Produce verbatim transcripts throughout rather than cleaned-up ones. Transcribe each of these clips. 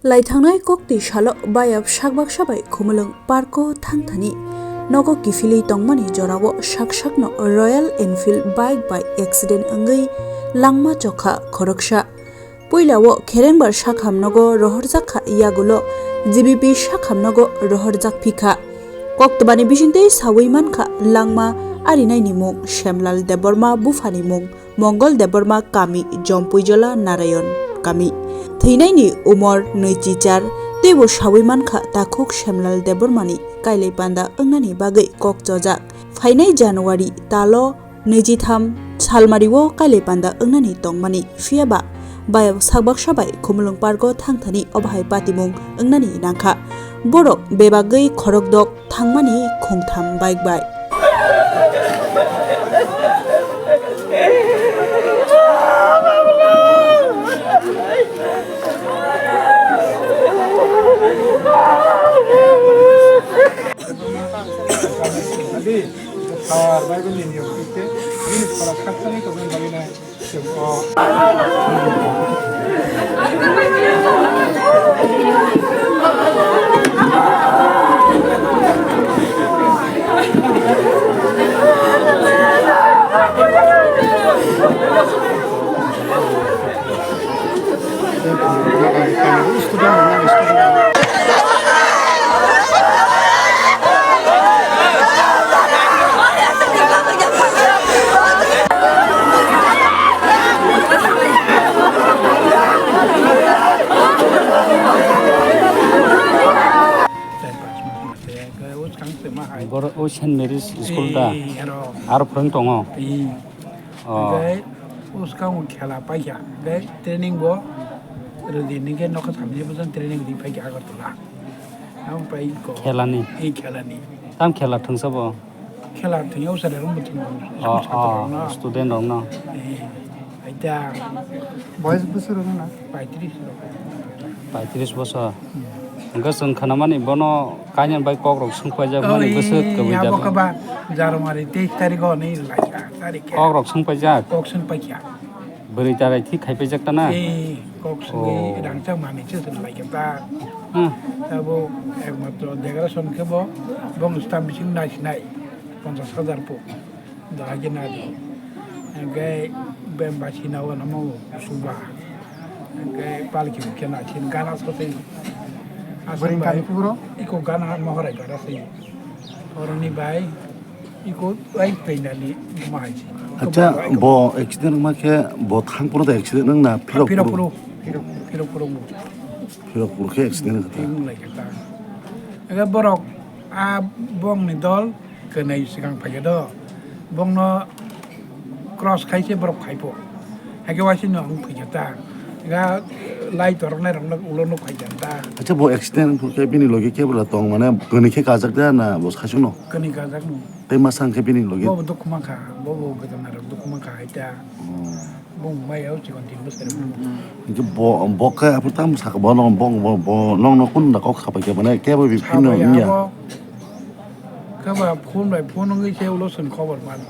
Laithangnai koktwi salo bayap sak baksa bai Khumulwng parko thang thani nogo kiphilwi tongmani jorao sak sakno Royal Enfield bike bai accident wngwi langma chokha khoroksa. Puilao Kherengbar sakham nogo rohorjak kha, yagulo G B P sakham nogo rohorjak phikha. Koktwmani bisingtwi sawi mankha langma arinaini mung Semlal Debbarma, buphani mung Mongol Debbarma, kami Jompuijola Narayon kami. Thwinaini umor nwichichar, teibo sawi mankha takhuk Semlal Debbarmani kailai panda wngnani bagwi kok chojak. Phainai January talo nwichitham salmario kailai panda wngnani tongmani, phiyaba bayap sak baksa bai Khumulwng parko thang thani obohai patimung wngnani nangkha. Borok bebagwi khorokdok thangmani khungtham bike bai. Boro o Saint Mary's School da? Aro phwrwng tongo? Oh. Hwnkhe bwskango khela paikha, hwnkhe training bo rwdi, hwnkhe nokha samjak bwskan training rwdi paikha Agartala. Ang pai ko. Khelani? Ee, khelani. Tam khela thwngsa bo? Khela thwngya usare rwng bo thwngya. Oh, oh, student rokno. Ee, aita. Boyes bwswk rwng na? Paitris rok. Paitris bosor. Hwnkhe chwng khnamani bono kanya bai kokrok swngpaijak mani bwswk kwbwi abo jago. Khe ba January teis tarikh o ni laika, tarikh khe. Kokrok swngpaijak? Kok swngpaikha. Bwrwi tarai thik khaipaijak ta na? Ee, kok swngwi rangchak manwi se swng laikha ta. Hmm. Abo ekmatro decoration khe bo, bong stamp bising naisinai ponchash hajar po. Dohai khe nadi. Hwnkhe bemba sina o namo suba. Hwnkhe palki khe na sin gana sosai. Bwrwini kami kuburo? Iko gana mohorai gana se. Oroni bai iko ai peinani mahai se. Acha, bo accident wngma khe bo thang phuru da accident wngna phirok phuru? Phirok phuru. Phirok phuru. Phirok phuru khe accident wngkha ta. Wng lai khe ta. Ega borok a bongni dol kwnwi swkang phaikhe do, bongno cross khai se borok phaipo. Haikhe waisino wng phaikha ta. Ga lai toroknai rokno ulo nuk phaikha ta. Acha, bo accident wngkha khe bini logi kebra tong, mane kwnwi khe kajak da na bo saichungno? Kwnwi kajak no. Tei masa wngkhe bini logi? Bo bo dukhu mankha, bo bo gwdalnai rok dukhu mankha hai ta. Oh. Bung mai yao chikon tin bwsai rok. Hinkhe bo, bo khe aphuru tamo sakha, bono bo, bo, bo nokno kunu da kok sapai khe mane kebo bi phino wngya. Khe ba phone bai phone wngwi se ulo chwng khobor mano.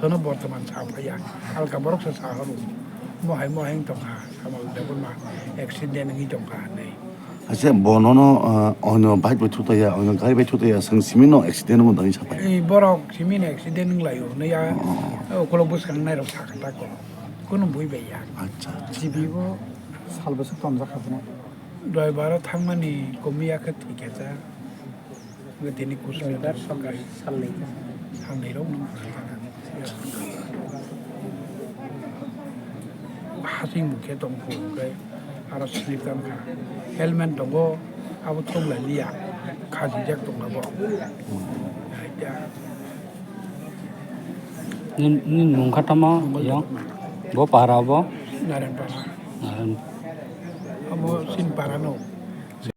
Sono bortoman sa phaiya. Halka borok se sa horo. Mohai mohai wng tongkha. Samal Debbarma accident wngwi tongkha hinwi. Acha, bo nono, ah, ono bike bai thutaiya, ono gari bai thutaiya, chwng simi no accident wngwi tongwi sapai. Ei borok simi no accident wnglaio hinwi ya, oh, ukolog bwskangnai rok sakha tako. Kunu bui bai ya. Acha, acha. G B bo sal bwswk tonjak kha bini. Driver o thangmani komiya khe thwikha cha. Tini kusu driver sokai salnwi kha. Salnwi rok nung. Hasing bo khe tong kho, hwnkhe aro slip tam kha. Helmet tongo, abo thok lai liya. Khasijak tong abo. Nini, nini mung kha tamo? Mungkol yang? Debbarma. Bo para bo? Narayan para. Narayan. Amo sin para no.